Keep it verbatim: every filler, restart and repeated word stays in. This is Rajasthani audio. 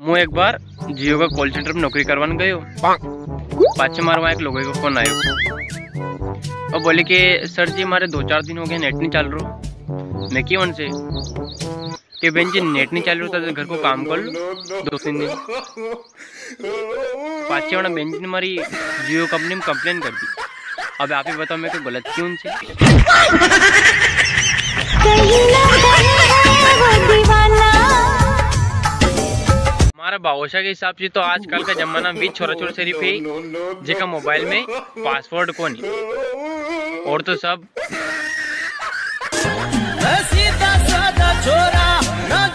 मूं एक बार Jio का call center में नौकरी करवाने गयो। पाछे मारे वहाँ एक लोगों का फोन आयो। वो बोले कि "सर जी, मारे दो चार दिन हो गए, नेट नी चाल रो।" मैं की उनसे कि "बेन जी, नेट नी चाल रो, तो घर को काम कर लो दो तीन दिन।" पाछे वणा बेन जी ने मारी Jio कंपनी में कंप्लेन कर दी। अब आप ही बताओ, मैं तो गलत क्यों से? मारा बावोशा के हिसाब से तो आजकल का जमाना में भी छोरा छोरा सिर्फ है, जेका मोबाइल में पासवर्ड कोनी, और तो सब सीधा साधा छोरा, ना